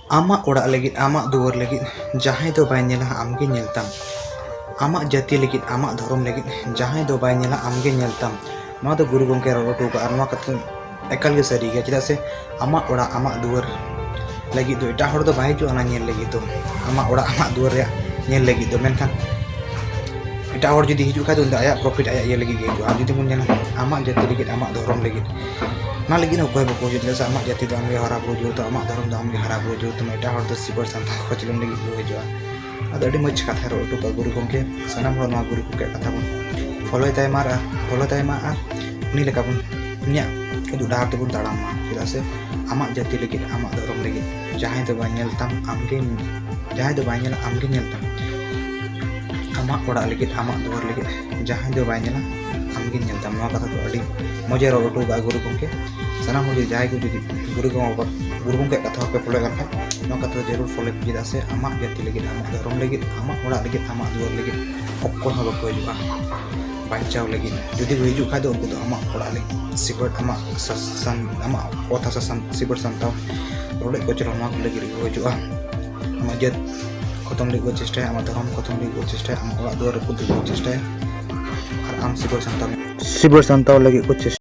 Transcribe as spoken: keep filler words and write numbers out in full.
ᱟᱢᱟᱜ ᱚᱲᱟᱜ ᱞᱟᱹᱜᱤᱫ, ᱟᱢᱟᱜ ᱫᱩᱣᱟᱹᱨ ᱞᱟᱹᱜᱤᱫ ᱡᱟᱦᱟᱸᱭ ᱫᱚ ᱵᱟᱭ ᱧᱮᱞᱟ, ᱟᱢᱜᱮ ᱧᱮᱞ ᱛᱟᱢ᱾ ᱟᱢᱟᱜ ᱡᱟᱹᱛᱤ ᱞᱟᱹᱜᱤᱫ, ᱟᱢᱟᱜ ᱫᱷᱚᱨᱚᱢ ᱞᱟᱹᱜᱤᱫ ᱡᱟᱦᱟᱸᱭ ᱫᱚ ᱵᱟᱭ ᱧᱮᱞᱟ, ᱟᱢᱜᱮ ᱧᱮᱞ ᱛᱟᱢ᱾ ᱱᱚᱣᱟ ᱫᱚ ᱜᱩᱨᱩ ᱜᱚᱢᱠᱮ ᱨᱚᱲ ᱦᱚᱴᱚ ᱠᱟᱜᱼᱟ᱾ ᱱᱚᱣᱟ ᱠᱟᱛᱷᱟ ᱮᱠᱟᱞ ᱜᱮ ᱥᱟᱹᱨᱤ ᱜᱮᱭᱟ, ᱪᱮᱫᱟᱜ ᱥᱮ ᱟᱢᱟᱜ ᱚᱲᱟᱜ, ᱟᱢᱟᱜ ᱫᱩᱣᱟᱹᱨ ᱞᱟᱹᱜᱤᱫ ᱫᱚ ᱮᱴᱟᱜ ᱦᱚᱲ ᱫᱚ ᱵᱟᱭ ᱦᱤᱡᱩᱜᱼᱟ ᱚᱱᱟ ᱧᱮᱞ ᱞᱟᱹᱜᱤᱫ ᱫᱚ, ᱟᱢᱟᱜ ᱚᱲᱟᱜ, ᱟᱢᱟᱜ ᱫᱩᱣᱟᱹᱨ ᱨᱮᱭᱟᱜ ᱧᱮᱞ ᱞᱟᱹᱜᱤᱫ ᱫᱚ᱾ ᱢᱮᱱᱠᱷᱟᱱ ᱮᱴᱟᱜ ᱦᱚᱲ ᱡᱩᱫᱤ ᱦᱤᱡᱩᱜ ᱠᱷᱟᱡ ᱫᱚ ᱩᱱᱤ ᱫᱚ ᱟᱭᱟᱜ profit, ᱟᱭᱟᱜ ᱤᱭᱟᱹ ᱞᱟᱹᱜᱤᱫ ᱜᱮ ᱦᱤᱡᱩᱜᱼᱟ᱾ ᱟᱨ ᱡᱩᱫᱤ ᱵᱚᱱ ᱧᱮᱞᱟ ᱟᱢᱟᱜ ᱡᱟᱹᱛᱤ ᱞᱟᱹᱜᱤᱫ, ᱟᱢᱟᱜ ᱫᱷᱚᱨᱚᱢ ᱞᱟᱹᱜᱤᱫ, ᱚᱱᱟ ᱞᱟᱹᱜᱤᱫ ᱦᱚᱸ ᱚᱠᱚᱭ ᱵᱟᱠᱚ ᱦᱤᱡᱩᱜᱼᱟ, ᱪᱮᱫᱟᱜ ᱥᱮ ᱟᱢᱟᱜ ᱡᱟᱹᱛᱤ ᱫᱚ ᱟᱢᱜᱮ ᱦᱟᱨᱟ ᱵᱩᱨᱩ ᱡᱚᱲᱩᱣᱟᱛᱟᱢᱟ, ᱟᱢᱟᱜ ᱫᱷᱚᱨᱚᱢ ᱫᱚ ᱟᱢᱜᱮ ᱦᱟᱨᱟ ᱵᱩᱨᱩ ᱡᱚᱲᱩᱣᱟᱛᱟᱢᱟ᱾ ᱮᱴᱟᱜ ᱦᱚᱲ ᱫᱚ ᱥᱤᱵᱟᱹᱲ ᱥᱟᱱᱛᱟᱲ ᱠᱚᱪᱞᱚᱱ ᱞᱟᱹᱜᱤᱫ ᱠᱚ ᱦᱤᱡᱩᱜᱼᱟ᱾ ᱟᱫᱚ ᱟᱹᱰᱤ ᱢᱚᱡᱽ ᱠᱟᱛᱷᱟᱭ ᱨᱚᱲ ᱦᱚᱴᱚ ᱠᱟᱜᱼᱟ ᱜᱩᱨᱩ ᱜᱚᱢᱠᱮ᱾ ᱥᱟᱱᱟᱢ ᱦᱚᱲ ᱱᱚᱣᱟ ᱜᱩᱨᱩ ᱜᱚᱢᱠᱮᱭᱟᱜ ᱠᱟᱛᱷᱟ ᱵᱚᱱ follow ᱛᱟᱭ ᱢᱟ ᱟᱨ, follow ᱛᱟᱭ ᱢᱟ ᱟᱨ ᱩᱱᱤ ᱞᱮᱠᱟ ᱵᱚᱱ, ᱩᱱᱤᱭᱟᱜ ᱩᱫᱩᱜ ᱰᱟᱦᱟᱨ ᱛᱮᱵᱚᱱ ᱛᱟᱲᱟᱢ ᱢᱟ᱾ ᱪᱮᱫᱟᱜ ᱥᱮ ᱟᱢᱟᱜ ᱡᱟᱹᱛᱤ ᱞᱟᱹᱜᱤᱫ, ᱟᱢᱟᱜ ᱫᱷᱚᱨᱚᱢ ᱞᱟᱹᱜᱤᱫ ᱡᱟᱦᱟᱸᱭ ᱫᱚ ᱵᱟᱭ ᱧᱮᱞ ᱛᱟᱢ, ᱟᱢᱜᱮ, ᱡᱟᱦᱟᱸᱭ ᱫᱚ ᱵᱟᱭ ᱧᱮᱞᱟ, ᱟᱢᱜᱮ ᱧᱮᱞ ᱛᱟᱢ᱾ ᱟᱢᱟᱜ ᱚᱲᱟᱜ ᱞᱟᱹᱜᱤᱫ, ᱟᱢᱟᱜ ᱫᱩᱣᱟᱹᱨ ᱞᱟᱹᱜᱤᱫ ᱡᱟᱦᱟᱸᱭ ᱫᱚ ᱵᱟᱭ ᱧᱮᱞᱟ, ᱟᱢᱜᱮ ᱧᱮᱞ ᱛᱟᱢ᱾ ᱱᱚᱣᱟ ᱠᱟᱛᱷᱟ ᱫᱚ ᱟᱹᱰᱤ ᱢᱚᱡᱮ ᱨᱚᱲ ᱦᱚᱴᱚ ᱠᱟᱜᱼᱟ ᱜᱩᱨᱩ ᱜᱚᱢᱠᱮ᱾ ᱥᱟᱱᱟᱢ ᱦᱚᱲ ᱡᱩᱫᱤ, ᱡᱟᱦᱟᱸᱭ ᱠᱚ ᱡᱩᱫᱤ ᱜᱩᱨᱩ ᱜᱚᱢᱠᱮ, ᱜᱩᱨᱩ ᱜᱚᱢᱠᱮᱭᱟᱜ ᱠᱟᱛᱷᱟ ᱦᱚᱸᱯᱮ follow ᱠᱟᱱ ᱠᱷᱟᱱ, ᱱᱚᱣᱟ ᱠᱟᱛᱷᱟ ᱫᱚ ᱡᱟᱹᱨᱩᱲ follow ᱯᱮ᱾ ᱪᱮᱫᱟᱜ ᱥᱮ ᱟᱢᱟᱜ ᱡᱟᱹᱛᱤ ᱞᱟᱹᱜᱤᱫ, ᱟᱢᱟᱜ ᱫᱷᱚᱨᱚᱢ ᱞᱟᱹᱜᱤᱫ, ᱟᱢᱟᱜ ᱚᱲᱟᱜ ᱞᱟᱹᱜᱤᱫ, ᱟᱢᱟᱜ ᱫᱩᱣᱟᱹᱨ ᱞᱟᱹᱜᱤᱫ ᱚᱠᱚᱭ ᱦᱚᱸ ᱵᱟᱠᱚ ᱦᱤᱡᱩᱜᱼᱟ ᱵᱟᱧᱪᱟᱣ ᱞᱟᱹᱜᱤᱫ᱾ ᱡᱩᱫᱤ ᱠᱚ ᱦᱤᱡᱩᱜ ᱠᱷᱟᱡ ᱫᱚ ᱩᱱᱠᱩ ᱫᱚ ᱟᱢᱟᱜ ᱚᱲᱟᱜ ᱞᱟᱹᱜᱤᱫ ᱥᱤᱵᱟᱹᱲ, ᱟᱢᱟᱜ ᱥᱟᱥᱟᱱ, ᱟᱢᱟᱜ ᱚᱛ ᱦᱟᱥᱟ ᱥᱟᱱ-, ᱥᱤᱵᱟᱹᱲ ᱥᱟᱱᱛᱟᱣ, ᱨᱚᱰᱚᱡ ᱠᱚᱪᱞᱚᱱ, ᱱᱚᱣᱟ ᱠᱚ ᱞᱟᱹᱜᱤᱫ ᱠᱚ ᱦᱤᱡᱩᱜᱼᱟ᱾ ᱟᱢᱟᱜ ᱡᱟᱹᱛ ᱠᱷᱚᱛᱚᱢ ᱞᱟᱹᱜᱤᱫ ᱠᱚ ᱪᱮᱥᱴᱟᱭᱟ, ᱟᱢᱟᱜ ᱫᱷᱚᱨᱚᱢ ᱠᱷᱚᱛᱚᱢ ᱞᱟᱹᱜᱤᱫ ᱠᱚ ᱪᱮᱥᱴᱟᱭᱟ, ᱟᱢᱟᱜ ᱚᱲᱟᱜ ᱫᱩᱣᱟᱹᱨ ᱨᱟᱹᱯᱩᱫ ᱞᱟᱹᱜᱤᱫ ᱠᱚ ᱪᱮᱥᱴᱟᱭᱟ, ᱟᱨ ᱟᱢ ᱥᱤᱵᱟᱹᱲ ᱥᱟᱱᱛᱟᱣ, ᱥᱤᱵᱟᱹᱲ ᱥᱟᱱᱛᱟᱣ ᱞᱟᱹᱜᱤᱫ ᱠᱚ ᱪᱮᱥᱴᱟᱭᱟ᱾